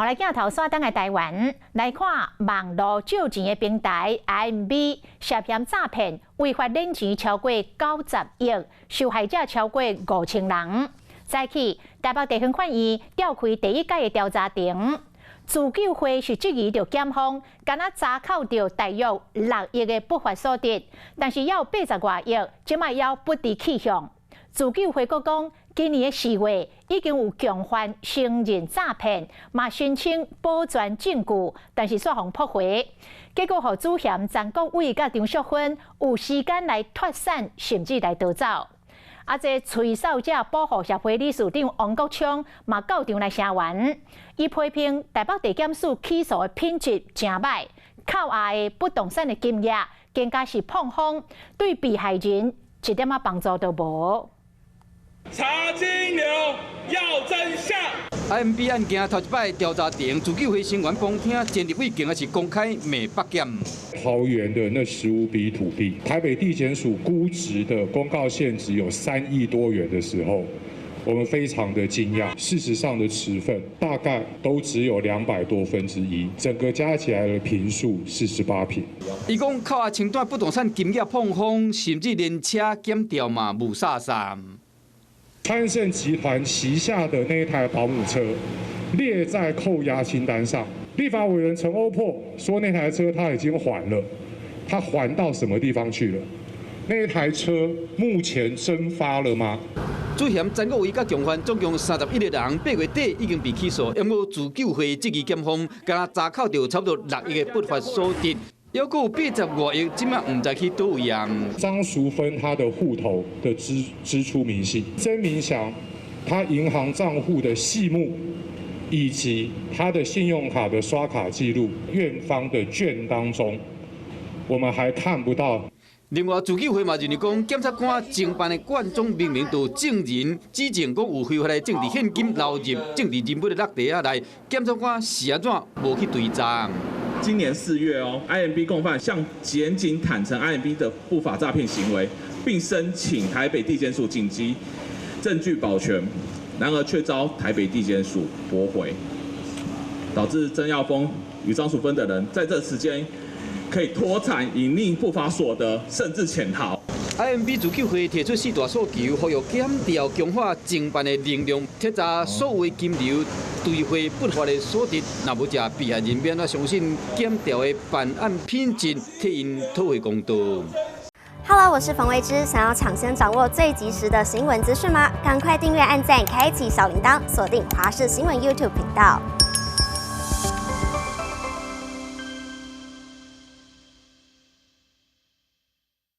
來鏡頭煞轉來台灣來看網路借錢的平台 IMB 涉嫌詐騙，違法領錢超過90億，受害者超過5000人。早起台北地方法院召開第一屆的調查庭，自救會是質疑著檢方，敢若查扣著大約6億的不法所得，但是猶有80外億，這擺猶不知去向。自救會閣講，今年的4月已經有共犯承認詐騙，嘛申請保全證據，但是煞予駁回。結果予主嫌陳國偉佮張淑芬有時間來脫散，甚至來逃走。啊，這吹哨者保護協會理事長王國昌嘛到場來聲援，伊批評台北地檢署起訴的品質誠䆀，扣押的不動產的金額更加是膨風，對被害人一點仔幫助都無。查金流要真相。 IMB 案件頭一擺調查庭，自救會成員旁聽，前立委竟然是公開罵北檢。桃園的那15筆土地，台北地檢署估值的公告現值有3億多元的時候，我們非常的驚訝。事實上的持份大概都只有200多分之一，整個加起來的坪數48坪。伊講扣押清單不動產金額膨風，甚至連車檢調嘛霧煞煞。川盛集團旗下的那一台保姆車列在扣押清單上。立法委員陳歐珀說那台車他已經還了，他還到什麼地方去了？那台車目前蒸發了嗎？主嫌陳國維佮共犯總共31個人，8月底已經被起訴。毋過自救會質疑檢方，敢若查扣著差不多6億的不法所得，猶閣有80外億，這擺毋知去佗位啊。張淑芬她的戶頭的支出明細，曾明祥他銀行賬戶的細目，以及他的信用卡的刷卡記錄，院方的卷當中，我們還看不到。另外，自救會嘛認為講，檢察官偵辦的卷宗明明就有證人指證講有非法的政治獻金流入政治人物的落袋仔內，檢察官是按怎無去追查？今年4月哦，IMB 共犯向檢警坦承 IMB 的不法詐騙行為，並申請台北地檢署緊急證據保全，然而卻遭台北地檢署駁回，導致曾耀峰與張淑芬等人在這時間可以脫產、隱匿不法所得，甚至潛逃。 IMB 自救會提出四大訴求，呼籲檢調強化偵辦的能量，徹查所謂金流兌匯不法的所得。若無這被害人欲按怎相信檢調的辦案品質，替𪜶討回公道。 Hello，我是馮慧芝，想要搶先掌握最及時的新聞資訊嗎？趕快訂閱、按讚、開啟小鈴鐺，鎖定華視新聞 YouTube 頻道。